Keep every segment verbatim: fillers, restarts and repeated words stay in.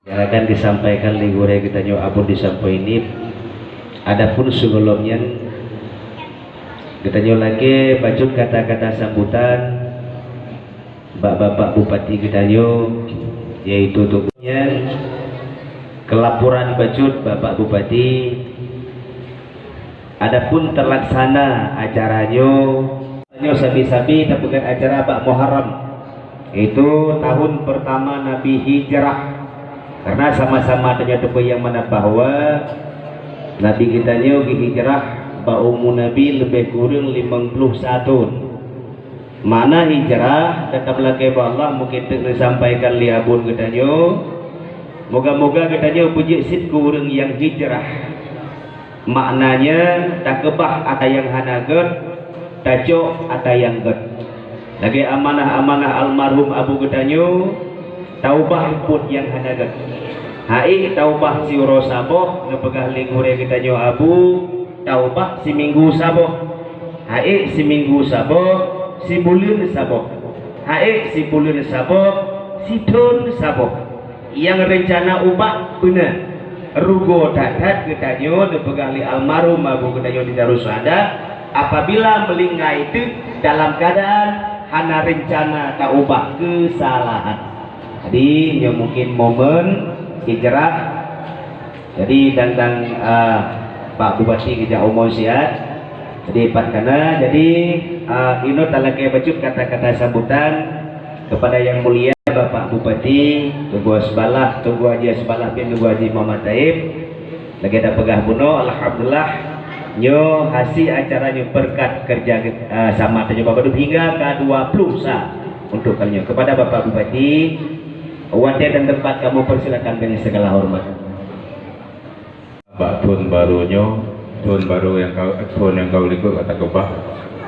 Nyang akan disampaikan lé gurée geutanyoe Abon di Sampoe Nip. Adapun sigohlom nyan, geutanyoe lakée bacut kata-kata sambutan bak Bapak Bupati geutanyoe, yaitu Teungku nyan, keulaporan bacut Bapak Bupati. Adapun teulaksana acara nyoe, nyoe sabe-sabe tapeugét acara bak Muharram, yaitu tahun pertama Nabi hijrah. Karena sama-sama tanyoe teupeue nyang mana bahwa Nabi geutanyoe geuhijrah bak umu Nabi leubeh kureueng limong ploh sa thon. Makna hijrah, dan tameulakée bak Allah, mungken teuk neusampaikan lé Abon geutanyoe. Moga-moga geutanyoe beujeuet sit keu ureuëng nyang hijrah. Maknanya, takeubah ata nyang hana gét, tacok ata nyang gét. Lagée amanah-amanah almarhum Abu geutanyoe, taubah buet nyang hana gét. Haiek taubah siuroe saboh, neupeugah lé gurée geutanyoe Abu, taubah siminggu saboh. Haiek siminggu saboh, sibuleuen saboh. Haiek sibuleuen saboh, sithon saboh. Nyang reuncana ubak beuna. Rugoe that-that geutanyoe neupeugah lé almarhum Abu geutanyoe di Darussaada, apabila meulinggai teuk dalam keuadaan hana reuncana taubah keusalahan. Jadi, nyoe mungken momen hijrah. Jadi, dan, dan, ah, Pak Bupati geujak umu siat. Jadi, pat kana. Jadi, ah, inoe talakée bacut kata-kata sambutan kepada Yang Mulia Bapak Bupati, Teungku Hasballah, Teungku Haji Hasballah bin Teungku Haji Muhammad Taib. Lagée tapeugah bunoe, alhamdulillah, nyoe hase acara nyoe beureukat keureuja, ah, sama tanyoe Bapak Dum hingga ka dua ploh sa untuk kali nyoe. Kepada Bapak Bupati, watée dan tempat kamoe persilakan dengan segala hormat. Bak thon barô nyoe, thon barô nyang ka, thon nyang ka likot ka takeubah,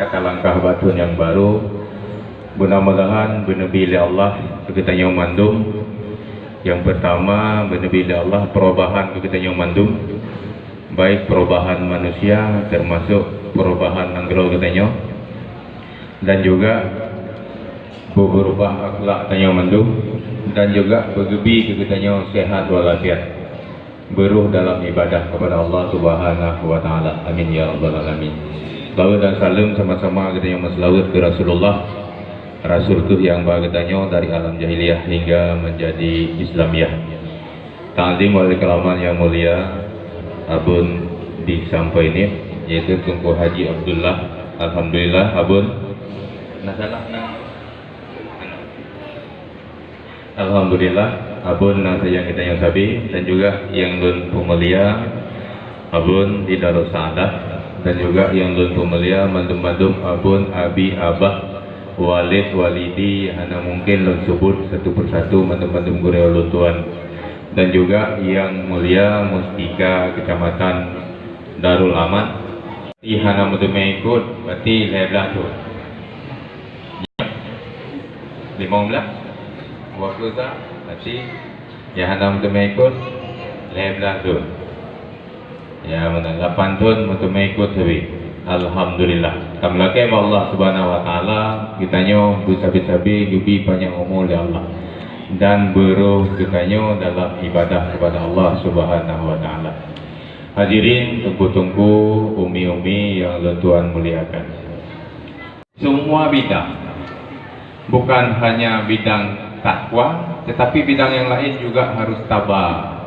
ka talangkah bak thon nyang barô. Mudah-mudahan beuneubri lé Allah keu geutanyoe mandum. Nyang peurtama, beuneubri lé Allah perubahan keu geutanyoe mandum, baik perubahan manusia, teumasok perubahan nanggroe geutanyoe, dan juga beurubah akhlak tanyoe mandum, dan juga beugeubri keu geutanyoe sehat walafiat, beuroh dalam ibadah kepada Allah Subhanahu wa Taala. Amin ya rabbal alamin. Salawat dan salam sama-sama geutanyoe meusalawat keu Rasulullah. Rasul kheueh nyang ba geutanyoe dari alam jahiliyah hingga menjadi Islamiyah. Takzim wal ikraman yang mulia, Abon di Sampoe Nip, yaitu Teungku Haji Abdullah. Alhamdulillah, Abon. Nah, salah, nah. Alhamdulillah, Abon nyang sayang geutanyoe sabe, dan juga nyang lôn peumulia Abon di Darussaada, dan juga nyang lôn peumulia mandum-mandum Abon, Abi, Abah, Walid, Walidi, hana mungken lôn seubut satu persatu mandum-mandum gurée ulôn tuan, dan juga Yang Mulia Mustika Kecamatan Darul Aman. Di hana meuteumé ikot, berarti lhée blaih thon. Limong blaih, dua puluh sa, berarti nyang hana meuteumé ikot, lhée blaih thon. Ya, meunan, lapan thon meuteumé ikot sabe. Alhamdulillah. Tameulakée bak Allah Subhanahu wa Taala, geutanyoe beusabe-sabe geubri panyang umu lé Allah, dan beuroh geutanyoe dalam ibadah kepada Allah Subhanahu wa Taala. Hadirin, teungku-teungku, umi-umi nyang lôn tuan muliakan. Semua bidang, bukan hanya bidang takwa, tetapi bidang yang lain juga harus tabah.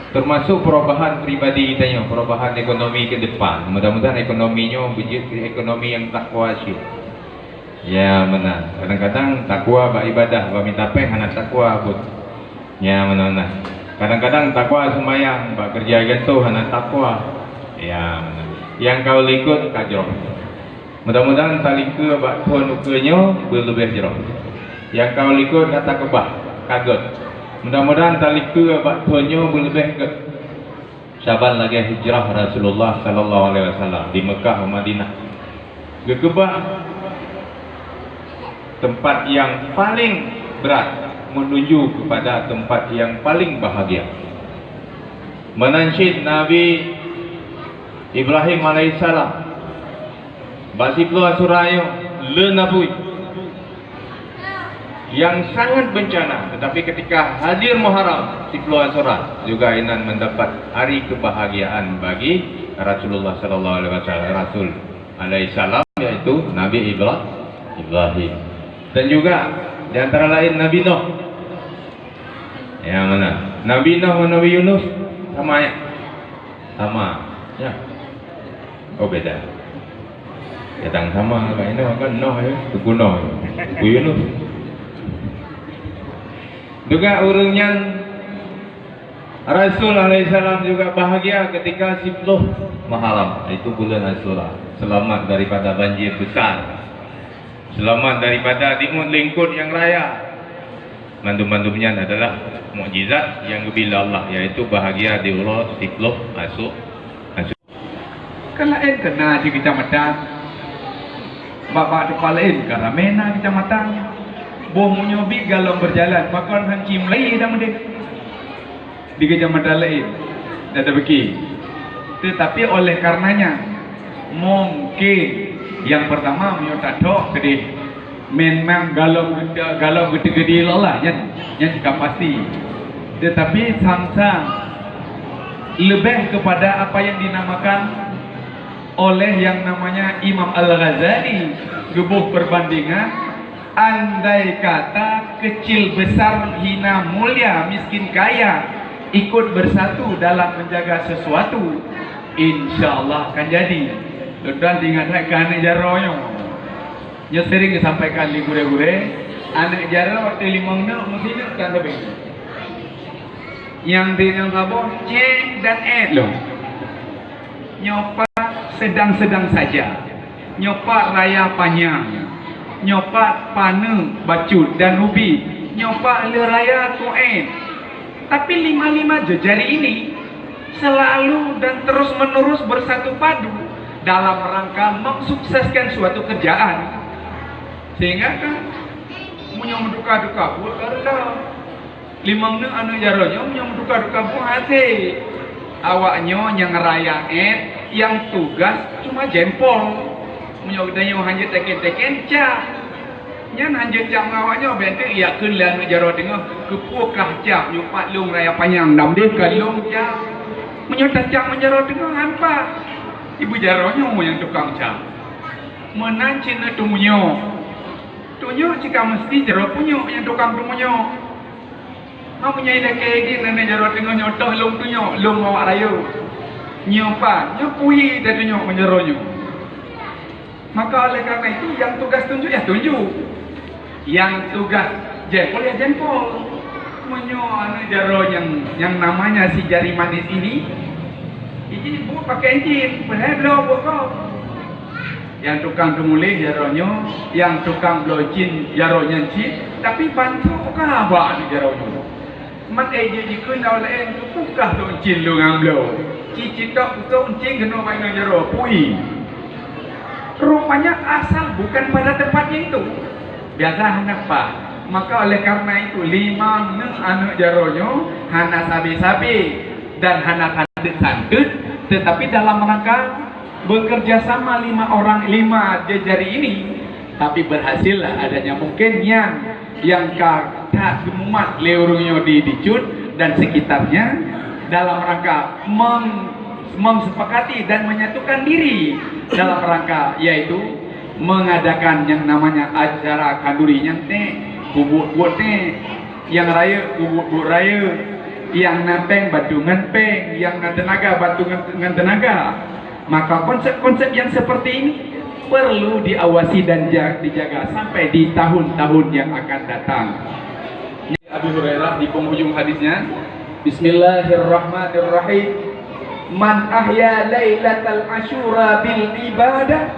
Termasuk perubahan pribadi geutanyoe, perubahan ekonomi ke depan. Mudah-mudahan ekonomi nyoe beujeuet keu ekonomi nyang takwa syik. Ya, meunan. Kadang-kadang takwa bak ibadah, bak mita péng hana takwa pun. Ya, meunan. Kadang-kadang takwa seumayang, bak keureuja gantoh hana takwa. Ya, meunan. Nyang ka likot ka jroh. Mudah-mudahan talikeue bak thon ukeue nyoe beuleubeh jroh. Nyang ka likot ka takeubah, ka gét. Mudah-mudahan talikeue bak thon nyoe beuleubeh gét. Saban lagée hijrah Rasulullah sallallahu alaihi wasallam di Mekah u Madinah. Geukeubah tempat yang paling berat menuju kepada tempat yang paling bahagia. Meunan cit Nabi Ibrahim alaihissalam bak siploh asyura nyoe lheueh na bui. yang sangat bencana, tetapi ketika hadir Muharram, siploh Asyura, juga inan mendapat hari kebahagiaan bagi Rasulullah sallallahu alaihi wasallam, Rasul alaihi salam, yaitu Nabi Ibra-, Ibrahim. Dan juga di antara lain Nabi Nuh. Yang mana? Nabi Nuh dan Nabi Yunus sama ya? Sama. Ya. Oh, beda. Kadang sama, Kak Ino kan Noh ya, Teungku Noh. Teungku Yunus. Juga ureueng nyan Rasul alaihissalam juga bahagia ketika siploh Muharram, itu bulan Asyura. Selamat daripada banjir besar. Selamat daripada lingut-lingkot yang raya. Mandum-mandum nyan adalah mukjizat yang geubri lé Allah, yaitu bahagia di uroe siploh Asyura. Kan laén ka na di kecamatan. Bak-bak teumpat laén ka ramé na kecamatan. Boh meunyoe bi galom beujalan, pakon han ci meulayi dah meudeh. Di kecamatan laén dah teubeuki. Tetapi oleh karenanya, mungkin yang pertama meunyoe tathok keudeh memang galom, galom geuteukeudi lé Allah, nyan, nyan ka pasti. Tetapi sang-sang lebih kepada apa yang dinamakan oleh yang namanya Imam Al-Ghazali geuboh perbandingan, andai kata kecil besar, hina mulia, miskin kaya ikut bersatu dalam menjaga sesuatu, insya Allah akan jadi. Tuan-tuan ingat, hai, keu aneuk jaroe nyoe. Nyoe sering disampaikan lé gurée-gurée, aneuk jaroe watée limong neuk meusineuk tan sabe. Nyang di nyang saboh cék dan ék lom. Nyoe pat sedang-sedang saja. Nyoe pat raya panyang. Nyoe pat paneuk bacut dan ubit. Nyoe pat le raya kuék. Tapi lima-lima jejari ini selalu dan terus-menerus bersatu padu dalam rangka mensukseskan suatu kerjaan. Sehingga kan, meunyoe meuduka-duka buet ka reudah. Limong neuk aneuk jaroe nyoe meunyoe meuduka-duka buet hase. Awak nyoe nyang raya ék, nyang tugas cuma jempol. Meunyoe geutanyoe hanjeuet teken-teken cap. Nyan hanjeuet jak ngon awak nyoe, bék teuk ijak kheun lé aneuk jaroe teungoh, keupeue kah cap nyoe pat lôn raya panyang, dam deh ka lôn cap. Meunyoe tacap ngon jaroe teungoh, han pat. Ibu jaroe nyoe nyang tukang cap. Meunan cit na tumunyok. Tunyok cit ka meusti jaroe punyok nyang tukang tumunyok. Meunyoe ilakée jih aneuk jaroe teungoh nyoe toh lôn tunyok, lôn mawak rayeuk. Nyoe pat, nyoe puhi tatunyok ngon jaroe nyoe. Maka oleh karena itu, nyang tugas tunjuk, ya tunjuk. Nyang tugas jempol, ya jempol. Meunyoe aneuk jaroe nyang, nyang namanya si jari manis ini, ini buet pakai izin, padahai bloe buet kau. Nyang tukang teumuléh jaroe nyoe, nyang tukang bloe cin jaroe nyan cit, tapi bantrok ka bak aneuk jaroe nyoe. Mat éh jih jikheun awak laén, "Peukah lôn cin lôn ngon bloe? Ci citok peutôk cin keunoe bak inong jaroe, pui." Rupanya asal bukan pada tempatnya itu. Biasa hana pat. Maka oleh karena itu, limong neuk aneuk jaroe nyoe hana sabe-sabe dan hana santeuet-santeuet, tetapi dalam rangka bekerja sama lima orang, lima jejari ini, tapi berhasillah adanya. Mungkin nyan nyang ka that geumumat lé ureuëng nyoe di, di Cut dan sekitarnya dalam rangka meng-, mengsepakati dan menyatukan diri dalam rangka, yaitu mengadakan yang namanya acara khanduri nyan teh, bubuet-buet teh, nyang rayeuk bubuet-buet rayeuk, nyang na péng bantu ngon péng, nyang na teunaga bantu ngon, ngon teunaga. Maka konsep-konsep yang seperti ini perlu diawasi dan ja-, dijaga sampai di tahun-tahun yang akan datang. Abi Hurairah di penghujung hadisnya, Bismillahirrahmanirrahim. "Man ahya lailatal asyura bil ibadah,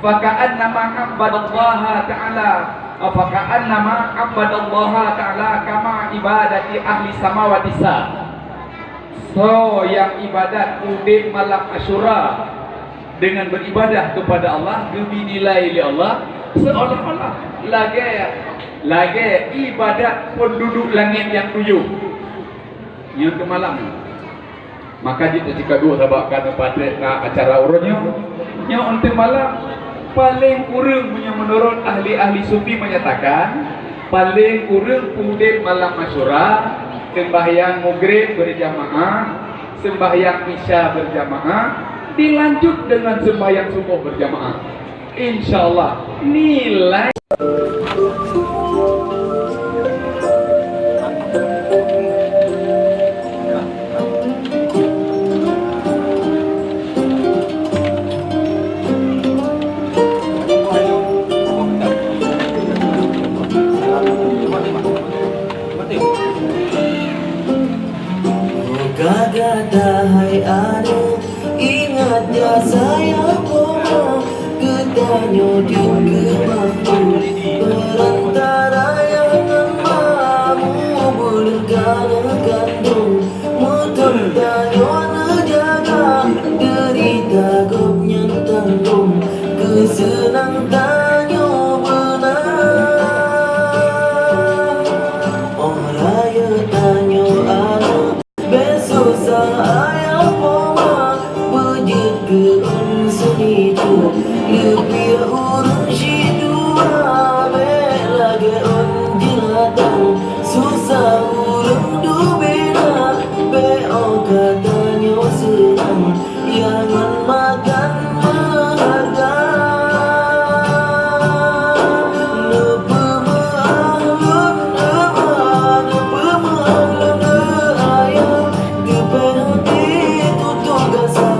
faka'annama abadallaha ta'ala, faka'annama abadallaha ta'ala kama ibadati ahli samawati sa." Soe nyang ibadat udeb malam Asyura dengan beribadah kepada Allah, geubri nilai lé Allah seolah-olah lagée, lagée ibadat penduduk langét nyang tujoh. Nyoe teumalam. Maka jeuet teucika duek sabab ka teupatéh na acara uroe nyoe. Nyoe teumalam paléng kureueng meunyoe meunurot ahli-ahli sufi menyatakan, Paléng ureuëng udeb malam Asyura, sembahyang Maghrib berjamaah, sembahyang Isya berjamaah, dilanjut dengan sembahyang Subuh berjamaah. Insya Allah, nilai Moga gata hai aneuk ingat jasa nyang poma, geutanyoe jeuet keu makhluk peurantara nyang ngon ma, mubuleuen ka neukandong, meuteun tanyoe neujaga, deurita gobnyan tanggong, keuseunang tanyoe beuna. Óh rayeuk tanyoe aneuk, bèk susah ayah poma, beujeuet keu ôn seuniku, leupie ureuëng sidua, bèk lagèe ôn jeulatang, susah ureuëng dubena, bèk óh ka tanyoe seunang, nyang ngon makan meuharga. Neupeumeu'ah lôn, neupeumeu'ah lôn, ayah, geupeuheuti tutoe gasa,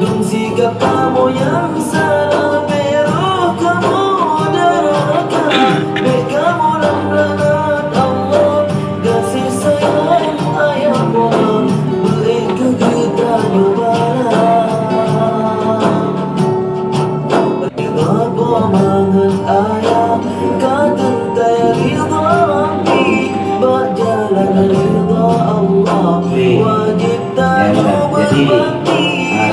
dum sikap kamoe nyang salah, bèk roh kamoe deuraka, bèk kamoe lam laknat Allah. Gaséh sayang ayah poma, beuék keu geutanyoe bala. Ridha poma ngon ayah ka teuntèe ridha Rabbi, bak jalan ridha Allah. Wajéb tanyoe beubakti,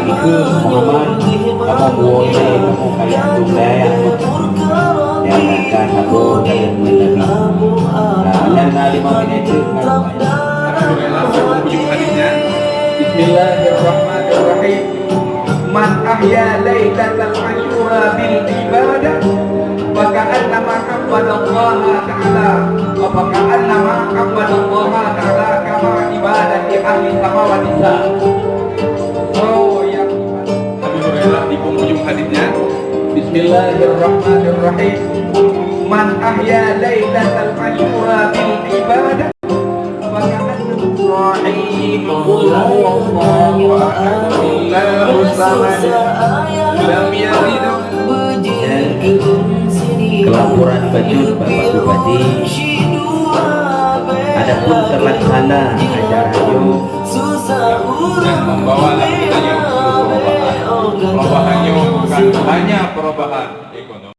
meunyoe beugèh manusia, ka teuntèe murka Rabbi, keuneuk apoh ayah. Alhamdulillah, sebelum menuju hadisnya. Bismillahirrahmanirrahim. Man ahya lailatal asyura bil ibadah, faka'annama abbadallaha ta'ala, wa faka'annama abbadallaha ta'ala kama ibadati ahli samawati sa. Oh, ya. Abi Hurairah di penghujung hadisnya. Bismillahirrahmanirrahim. Man ahya lailatal asyura bil ibadah. Kelampuran bacut Bapak Bupati, adapun tamat hana acara nyoe dan membawa lagu tanya usul perubahan. Perubahan nyoe bukan hanya perubahan ekonomi.